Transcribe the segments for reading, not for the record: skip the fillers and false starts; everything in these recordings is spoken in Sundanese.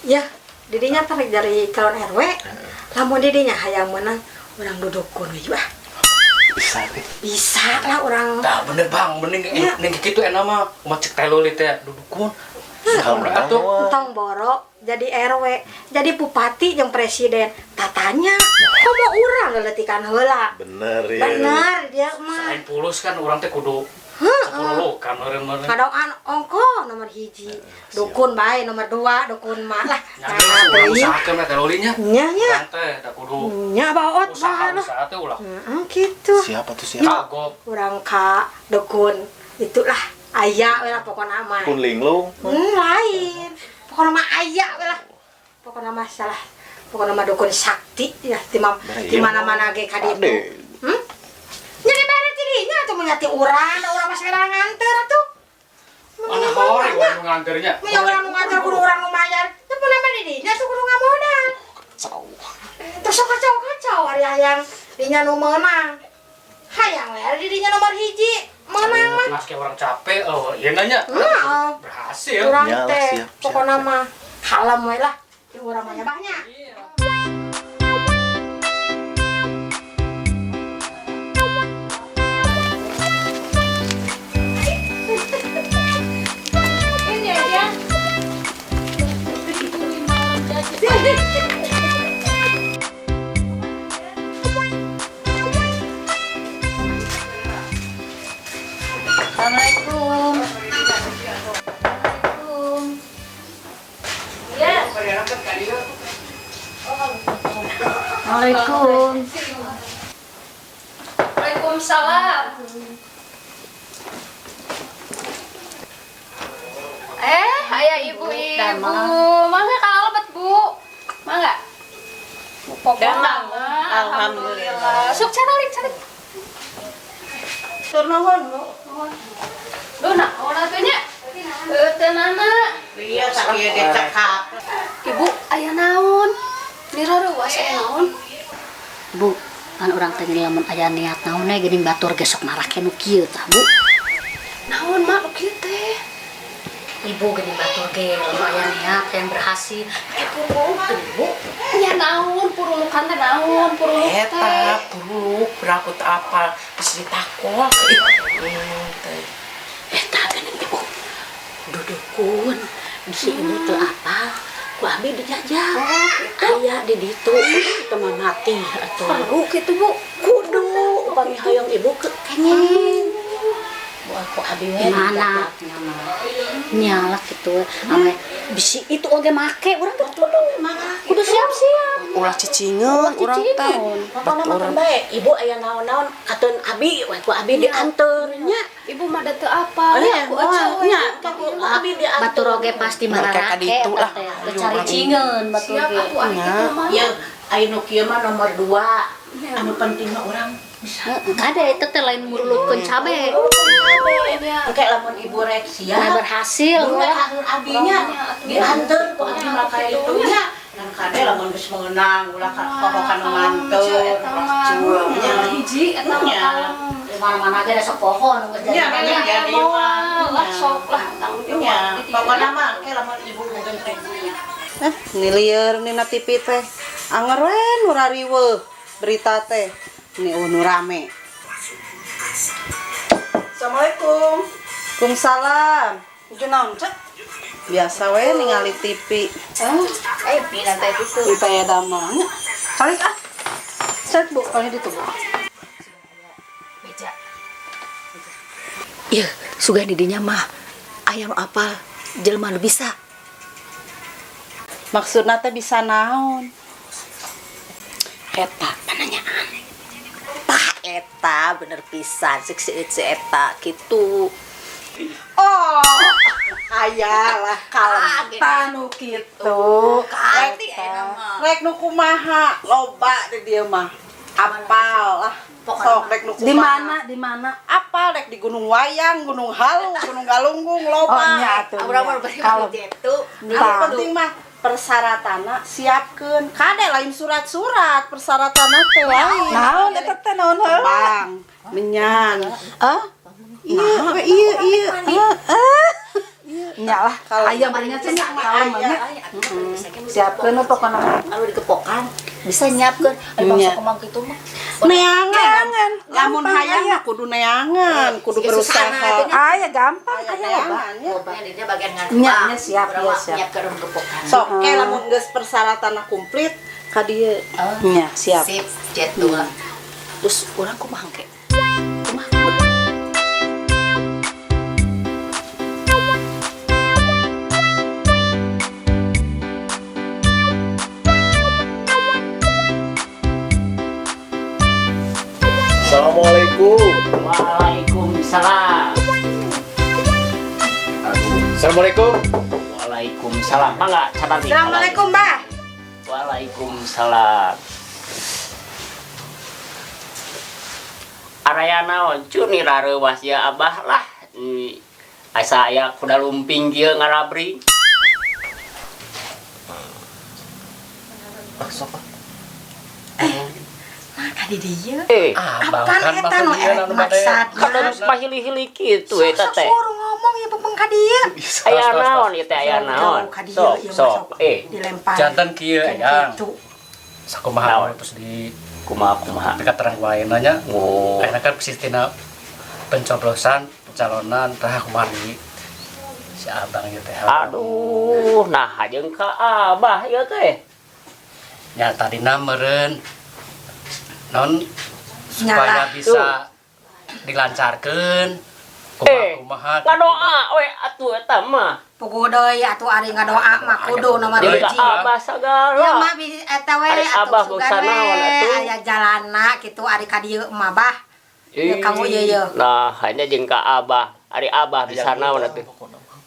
Ya, didinya tarik dari calon RW. Lamun didinya hayang menang, urang dudukun we ah. Bisa teh. Bisa lah urang. Tah bener Bang, mending Ya. ning kitu enak mah umat cek teh leulit teh dudukun. Kalau menang Atuh. mah. Entong boro jadi RW, jadi bupati jeung presiden. Tatanya, komo urang leletikan heula. Bener ya. Bener dia mah. Selain pulus kan urang teh kudu Heeh. sepuluh kan meureun-meureun. Ngadoan ongko nomor hiji, dukun bae nomor 2, dukun mah lah. Nya geus urang usahakeun we teh leulinya. Nya nya. Urang teh da kudu Nya baot usaha bae lah. usaha teh ulah. Heeh, gitu. Siapa tuh siapa? Kagok. Urang ka dukun itulah aya we lah pokona mah. Kun linglung. Lain. Pokona mah aya we lah. Pokona mah salah. Pokona mah dukun sakti ya di Nah, di mana-mana ge ka ditu. Ade. Nya dibere ti dinya atuh mun nyati urang, da urang mah sekarang nganter atuh. Mana hore urang nu nganternya. Mun urang nu nganter kudu urang nu mayar. Nya pun nama di dinya tuh kudu ngamodal. Kacau. Terus sok kacau-kacau ari hayang dinya nu meunang. Hayang we ari dinya nomor hiji meunang mah. Mas kayak orang capek, oh iya nanya. Heeh. Berhasil. Urang Nyalah, teh siap, siap, pokona siap. mah kalem we lah. Di urang mah banyak. Iya. Ini aja. Assalamualaikum. Assalamualaikum. Ya. Assalamualaikum. Waalaikumsalam. Ayah ibu-ibu. Mangga kalau lebet, Bu. Mangga. Bu Popo. Damang. Alhamdulillah. Sok calik calik. Tur nuhun, Bu. Duh, nak, ora teh nya. Teu nana. Iya, sakieu ge cekap. Ibu, aya naon? Nira reuas aya naon? Bu, kan urang teh lamun aya niat naon we geuning batur ge sok marake nu kieu tah, Bu. Naon mak nu kieu teh? Ibu geuning batur ge lamun aya niat yang berhasil, make puruluk geuning, Bu. Nya naon purulukan teh naon puruluk teh? Eta puruluk berapa teu apal geus ditakol. Teh. Eta geuning Ibu. Dudukun bisi ibu teu apal. Ku abi dijajah. Aya di ditu teu mah mati atuh. Perlu kitu, Bu. Kudu upami hoyong ibu ke kenging. Bu aku abi we. Mana? Nyala gitu we. Ame bisi itu oge make urang teh kudu. Kudu siap-siap. Ulah cicingeun urang teh. Pokona mah keun bae ibu aya naon-naon kateun abi we ku abi dianteur nya. Ibu mah da teu apal. Iya, Ku ece we. nya, ku abi dianteur. Batur oge pasti Mereka mararake kaditu lah. eta teh. Teu cari cingeun batur Siap ge. atuh ari kitu mah. Ya, aya nu kieu mah nomor 2. Anu penting mah urang bisa. Heeh, kade eta teh lain murulutkeun cabe. Engke lamun ibu rek siap. Nah, berhasil Ibu we. rek abinya dianteur ku abi mah ka ditu nya. Dan kade lamun geus meunang ulah ka pohokan nu nganteur. Nya hiji eta mah Nya. kalem. Di mana-mana ge da sok pohon geus Nya, jadi. nya, Ya, jadi moal lah mah. sok lah tanggung jawab. Nya, pokona mah engke lamun ibu mungkin rek. Nilieur nina TV teh. Anger we nu rariweuh berita teh. Ini nu rame. Assalamualaikum. Waalaikumsalam. Itu naon, Cek? Biasa we ningali TV. Pina teh itu. Kita ya damang. Kali ah. Cek, Bu, kali ditu, Bu. Beja. Iya, sugan didinya mah aya nu apal jelema nu bisa. Maksudna teh bisa naon? Eta pananyaan. Tah eta bener pisan sik si eta kitu. Oh, aya lah kalem. Tanu kitu. Kati eta mah. Rek nu kumaha? Loba di dieu mah. Apal lah. Sok rek nu kumaha? Di mana? Di mana? Apal rek di Gunung Wayang, Gunung Halu, Gunung Galunggung, loba. Oh, nya atuh. Urang mah bari Kalem. gitu. Anu penting mah persyaratanna siapkeun. Kade lain surat-surat, persyaratanna teh lain. Naon eta teh naon heula? Bang, menyan. Ah? Iya, we, iya, iya. Ah. Nya lah. Aya mah nya cenah kalem nya. Siapkeun pokona mah. Kalau dikepokan bisa nyiapkeun ari bangsa kumaha kitu mah. Neangan. Lamun hayang mah kudu neangan, kudu berusaha. Aya gampang aya loba. Nya bagian ngan. Nya nya siap ya siap. Nyiapkeun kepokan. Sok ke lamun geus persyaratanna komplit ka dieu. Nya siap. Sip, jetu lah. Terus urang kumaha engke? Kumaha? Assalamualaikum. Waalaikumsalam. Aduh. Assalamualaikum. Waalaikumsalam. Mangga cadangi. Assalamualaikum, Mbah. Waalaikumsalam. Araya naon cu ni rareuwas ya Abah lah. Asa aya kuda lumping kieu ngarabring. Ah, sok ah. Nah, ka di dieu. Abang Apaan kan eta nu maksud dia erek anu bade. maksad? Kadang pahili-hili kitu eta teh. Sok ngomong ya pepeng ka dieu. Aya naon ieu teh aya naon. Sok sok Dilempar. Jantan kieu Eyang. Gitu. Sakumaha Naon? terus di Kumaha kumaha. dekat terang wae nanya. Oh. Ayeuna kan sistemna pencoblosan, pencalonan tah kumaha si abang ieu teh. Aduh, nah jeung ka Abah ieu teh. Ya tadina meureun non supaya Nyalah. bisa dilancarkeun kumaha kumaha Ngadoa we atuh eta mah. Puguh deui atuh ari ngadoa mah kudu nomor Jeung ka hiji. Abah sagala. Ya mah bi eta we Ari atuh Abah sugan bangsa we naon atuh. aya jalana kitu ari ka dieu mah bah. Ya kamu ieu ye. Nah, hanya jeung ka Abah. Ari Abah bisa naon atuh.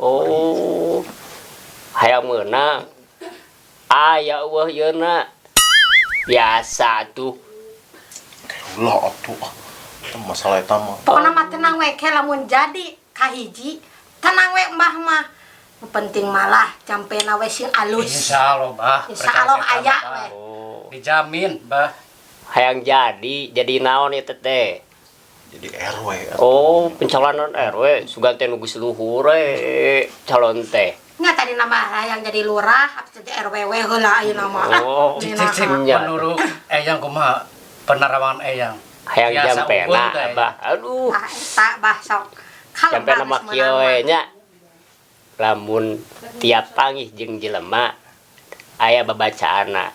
Oh. Hayang meunang. Aya eueuh yeuna. Biasa tuh. Ulah atuh. Ah. Eta masalah eta mah. Pokona mah tenang we ke lamun jadi kahiji tenang we mbah mah. Nu penting malah campena we sing alus. Insyaallah bah. Insyaallah Percaya aya sama, we. Bah. Dijamin bah. Hayang jadi naon ieu teh? Jadi RW atuh. Oh, pencalonan RW sugan teh nu geus luhur we calon teh. Nya tadi nama hayang jadi lurah, habis jadi RW we heula ayeuna mah. Oh, Cik cik cik Nya. menurut Eyang kumaha penerawangan Eyang. Hayang Biasa jampena unggul teh. Abah. Aduh. Tah eta bah sok. Kalem Jampena bah mah geus kieu meunang we mah. nya. Lamun tiap pangih jeung jelema aya babacaanna.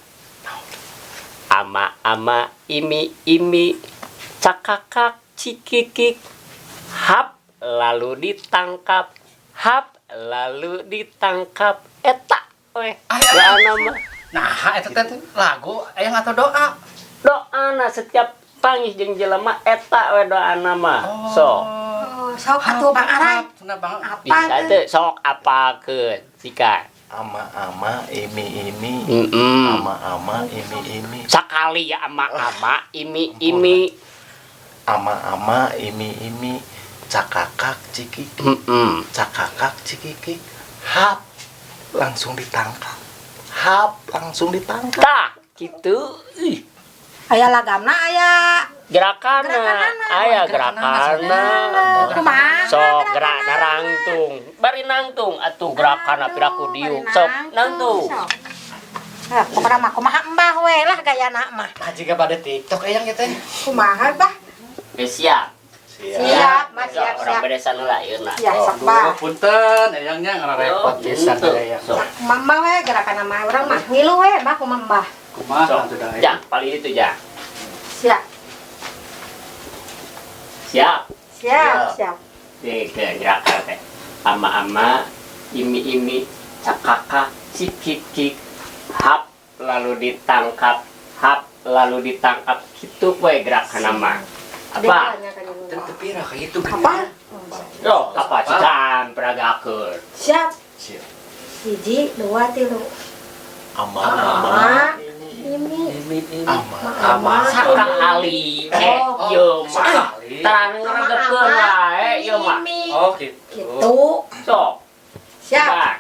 Ama-ama imi-imi cakakak cikikik hap lalu ditangkap hap lalu ditangkap eta we doana mah. Nah, eta teh lagu Eyang atau doa? Doana setiap pangih jeung jelema eta we doana mah. Sok Oh, sok atuh Bang Aray. Cenah Bang. Apa bisa teu sok apalkeun sika. Ama-ama imi-imi. Ama-ama imi-imi. Sakali ya ama-ama imi-imi. Ama-ama imi-imi. Cakakak cikikik. Cakakak cikikik. Hap langsung ditangkap. Hap langsung ditangkap. Tah, kitu. Ih, Aya lagamna aya gerakanna aya gerakanna. Kumaha Sok gerak narangtung. Bari nangtung atuh gerakanna piraku diuk. Sok nangtung. Hah, pokona mah kumaha mbah we lah gayana mah. Nah, jika pada TikTok Eyang ieu teh. Kumaha bah? Geus siap. Siap, Mas, siap, Orang siap. beresan heula ayeuna. Ya, sok bah. Aduh, punten Eyangnya ngarepot pisan Eyang. Sok. Kumaha mbah we gerakanna mah urang mah ngilu we bah kumaha mbah. Kumaha Sok. atuh da Eyang. Ja, paling itu ja. Siap. Siap. Siap, siap. Deh, gerakan teh. Ama-ama imi-imi cakaka cikikik hap lalu ditangkap hap lalu ditangkap kitu we gerakan mah. Apa? Teu pira ka itu Apa? Loh, apa cikan peragakeun. Siap. Siap. Hiji, dua, tilu. Ama-ama Ama, imi, ama-ama. Sakali ieu mah. Tarang ngregekeun wae ieu mah. imi. Oh, gitu. Gitu. Sok. Siap. Coba.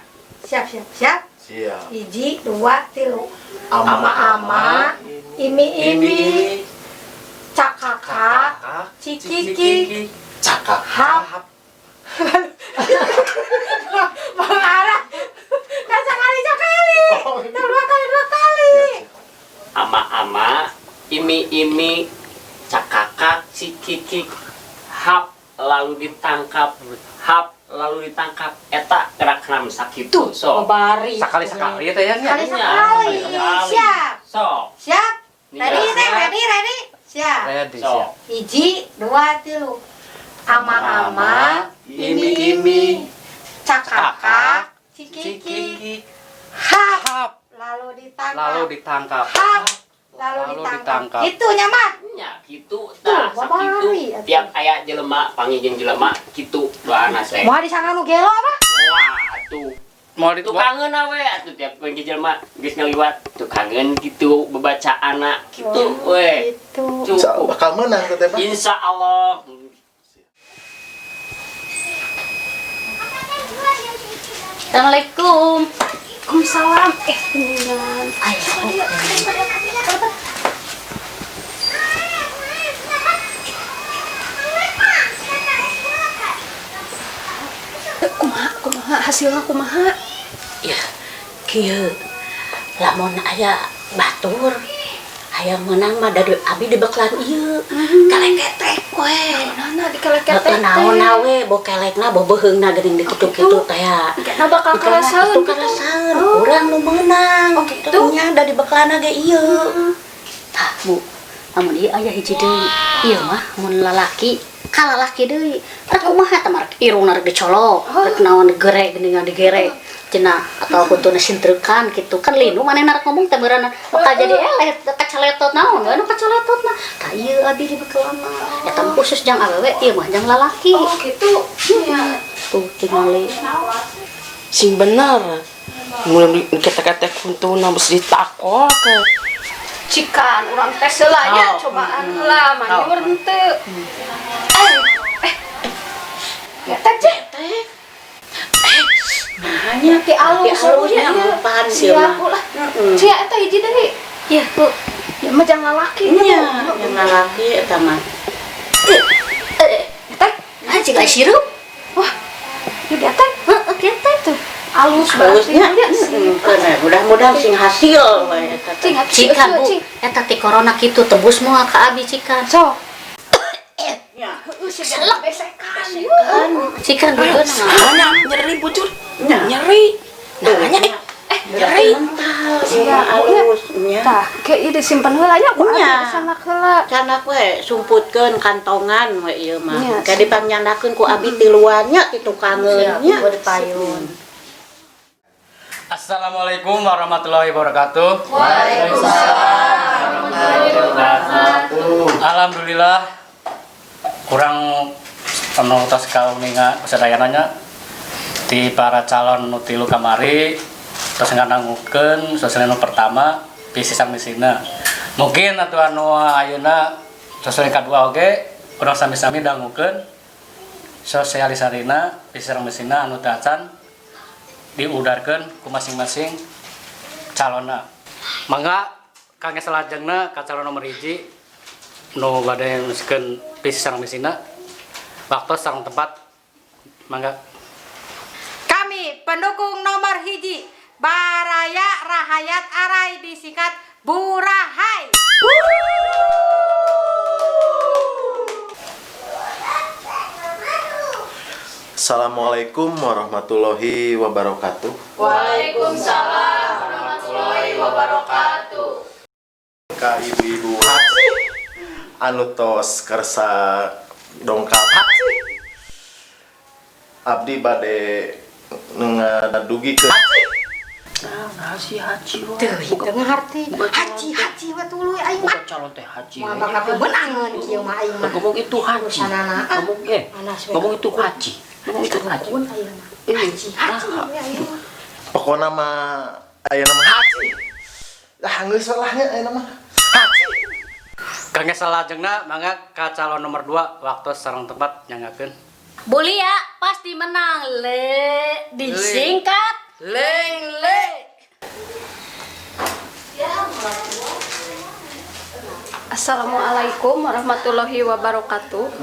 Siap, siap, siap. Siap. Hiji, dua, tilu. Ama-ama Ama-ama, imi-imi, cakaka, cikiki, cakak. hap. Imi-imi, cakakak cikikik, hap lalu ditangkap, hap lalu ditangkap, eta gerakna sakitu sok. Babari. Sekali-sekali teh ya nya. Sekali-sekali. Siap. Sok. Siap. Ready teh, ready, ready. Siap. Ready, Sok. siap. Hiji, dua, tilu. Ama-ama, imi-imi, cakakak, cikikik, cikikik, hap, hap lalu ditangkap. lalu ditangkap. Hap, lalu Lalu ditangkap. ditangkap. Itu nya mah. Nya kitu tah Tuh, sakitu babari atuh. tiap aya jelema panggih jeung jelema kitu doana teh. Moal disangka nu gelo apa? Wah, atuh. Mau di Tukangeun we atuh tiap panggih jelema geus ngaliwat tukangeun kitu bebacaana kitu we. Gitu. Insya Allah Cukup. bakal menang teh Pak. Insya Allah. Assalamualaikum. Waalaikumsalam. Kuningan. Ayo. Kumaha, kumaha hasilnya kumaha? Ya, kieu. Lamun aya batur hayang menang mah dari abi dibeklan ieu. Kaleketek we. Naonna dikeleketek Heeh, naonna we, bo kelekna bo beuheungna geuning di kitu-kitu teh ya. Kena bakal karasaeun Itu karasaeun, urang nu meunang. Oh, gitu? Nya da dibeklanna ge ieu. Tah, Bu. Lamun ieu aya hiji deui. Ieu mah mun lalaki ka lalaki deui. Rek kumaha tah marek irungna rek dicolok, rek naon digere geuningan digere. Cenah atau kuntuna sintrekan gitu kan linu manehna rek ngomong teh meureunna bakal jadi eleh kacaletot naon we nu kacaletotna. Tah ieu abi dibekelana. Eta mah khusus jang awewe ieu mah jang lalaki. Oh, gitu. Ya. Tuh tingali. Sing bener. Mun diketek-ketek kuntuna mesti ditakol ke. Cikan urang tes heula nya, cobaan heula manjur henteu. Eh, eh. Getek cek. Nanya Ti alus alusnya nya. empan sih mah. Siap ulah. Cia eta hiji deui. Iya, Bu. Ya mah jang lalaki nya, Nya, Bu. yang lalaki eta mah. Getek. Nah, jika sirup. Wah. Ya getek. Heeh, getek Tuh. Alus berarti Halusnya, nya sih. mudah-mudahan sing hasil we eta teh. Cing, atuh, Cikan, Bu. cing. Eta ti corona kitu tebus moal ka abi cikan. Sok. Nya, Heeh, selek besekan. Cikan beunang. Nanya nyeri bujur. Nya. Nyeri. Nanya nyeri. Mental sih alus nya. Tah, ke ieu disimpen heula nya ku abi Nya. disanak heula. Canak we sumputkeun kantongan we ieu mah. Nya. Ka dipangnyanakeun ku abi tiluan nya ti tukangeun nya. Payun. Assalamualaikum warahmatullahi wabarakatuh. Alhamdulillah kurang anu tos kauninga sadayana di para calon nu tilu kamari tos ngadangukeun sosial nu pertama visi sareng misina. Mungkin atuh anu ayeuna sosial kadua oge urang sami-sami dangukeun sosialisasina visi sareng misina anu teu acan diudarkeun ku masing-masing calonna. Mangga kangge salajengna ka calon nomor 1 nu bade nuskeun visi sareng misina waktu sareng tempat mangga. Kami pendukung nomor 1 Baraya Rahayat Arai disingkat Burahai. Assalamualaikum warahmatullahi wabarakatuh. Waalaikumsalam warahmatullahi wabarakatuh. Ka ibu-ibu haji anu tos kersa dongkap haji. Abdi bade ngadugikeun Nah, si haji we. Teu teu ngarti. Haji haji we tuluy aing mah. Bukan calon teh haji. Moal bakal beunangeun kieu mah aing mah. Ngomong itu haji. Urusanana, ah. Ngomong Anas we. ngomong itu haji. Ngomong itu haji. Kun aing mah. Haji haji we aing mah. Pokona mah ayeuna mah haji. Lah geus lah nya ayeuna mah. Haji. Kangge salajengna mangga ka calon nomor 2 waktu sareng tempat nyangakeun. Bulia pasti menang le disingkat Leng le. Assalamualaikum warahmatullahi wabarakatuh.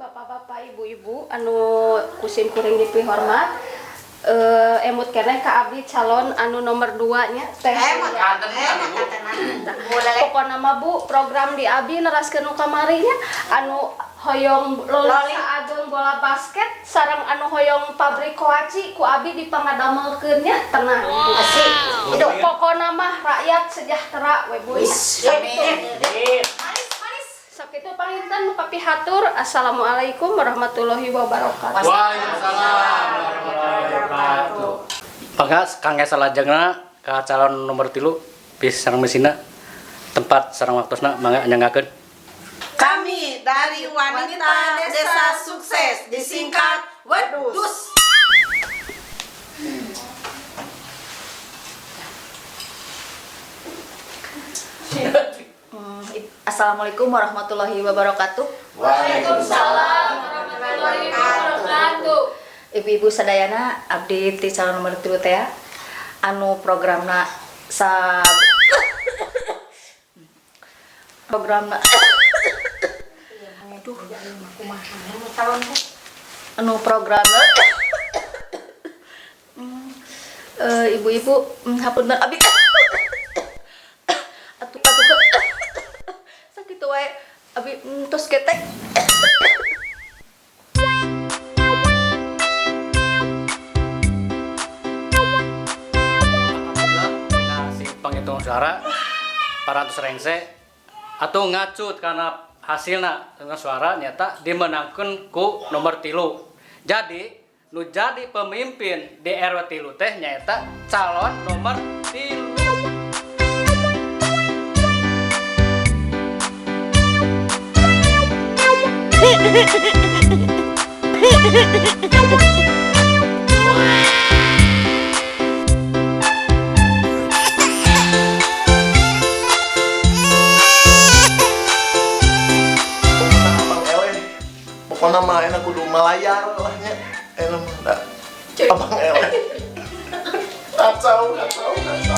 Bapak-bapak, ibu-ibu anu kusim kuring dipihormat. Emut keneh ka abdi calon anu nomor 2 nya teh. Emut. Pokona mah Bu, program di abdi neraskeun nu kamari nya anu hoyong loli saageng bola basket sareng anu hoyong pabrik koaci ku abdi dipangadamelkeun nya tenang Bu. Asik. Pokona mah rakyat sejahtera we Bu. Sakitu panginten nu papihatur. Assalamualaikum warahmatullahi wabarakatuh. Waalaikumsalam warahmatullahi wabarakatuh. Mangga kangge salajengna ka calon nomor 3 bis sareng mesina tempat sareng waktosna mangga nyanggakeun. Kami dari Wanita Desa Sukses disingkat Wedus. Assalamualaikum warahmatullahi wabarakatuh. Waalaikumsalam warahmatullahi wabarakatuh. Ibu-ibu sadayana abdi ti calon nomor 3 teh anu programna sa programna aduh anu programna ibu-ibu hapunten abdi atuh sakitu wae abi tos ketek. Penghitung suara parantos rengse atau ngacut karena hasilna dengan suara nyata dimenangkan ku nomor 3. Jadi nu jadi pemimpin di RW 3 teh nyata calon nomor 3. Pokoknya mah enak kudu malayar lah nya. Enak mah da. Abang eleh. Kacau, kacau, kacau.